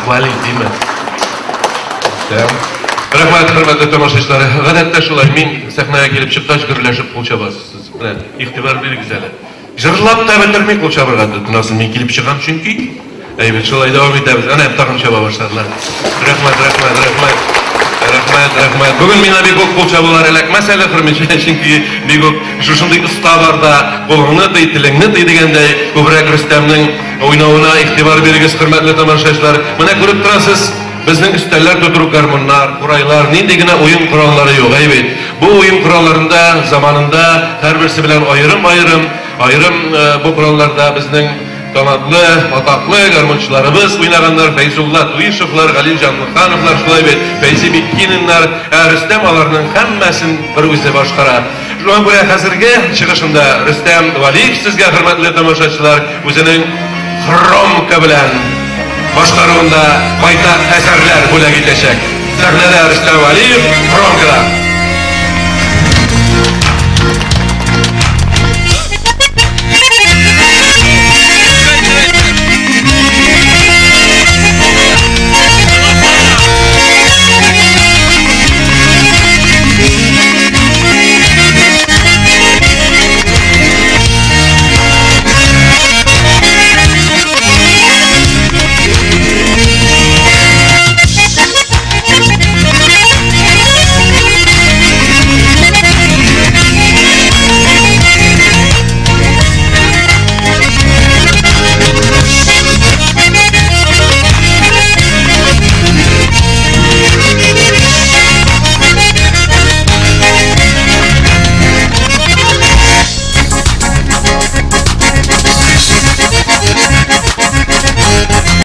Вали, димме? Рөстәм. Рәхмәт, хөрмәтле тамашачылар. Гадәттә шулай, мин сәхнәгә килеп чыккач, гөрләшеп кул чабасыз. Менә, игътибар бирегез әле. Җырлап та бетерми кул чабырга тотынасыз. Мин килеп чыгам чөнки. Әйбәт, шулай дәвам итәбез. Әнә тагын чаба башладылар. Рәхмәт, рәхмәт, рәхмәт. Рәхмәт, рәхмәт. Бүген миңа бик үк кул чабулар эләкмәс әле, хөрмәтле, чөнки бик үк шушындый оста бар да, кулыңны тый, телеңне тый дигәндәй, күбрәк Рөстәмнең уйнавына игътибар бирегез, хөрмәтле тамашачылар. Менә күреп торасыз, безнең өстәлләр тутыру гармуннар, курайлар, нинди генә уен кораллары юк, әй бит. Бу уен коралларында заманында һәрберсе белән аерым-аерым, аерым бу коралларда безнең талантлы, атаклы гармунчыларыбыз уйнаганнар, Фәйзулла Туишевлар, Галим Җанлыхановлар, шулай бит, Фәйзи Биккининнар, ә Рөстәм аларның һәммәсен бер үзе башкара. Шуңа күрә хәзерге чыгышында Рөстәм Вәлиев сезгә, хөрмәтле тамашачылар, үзенең хромка белән башкаруында байтак әсәрләр бүләк итәчәк. Сәхнәдә Рөстәм Вәлиев, хромкада.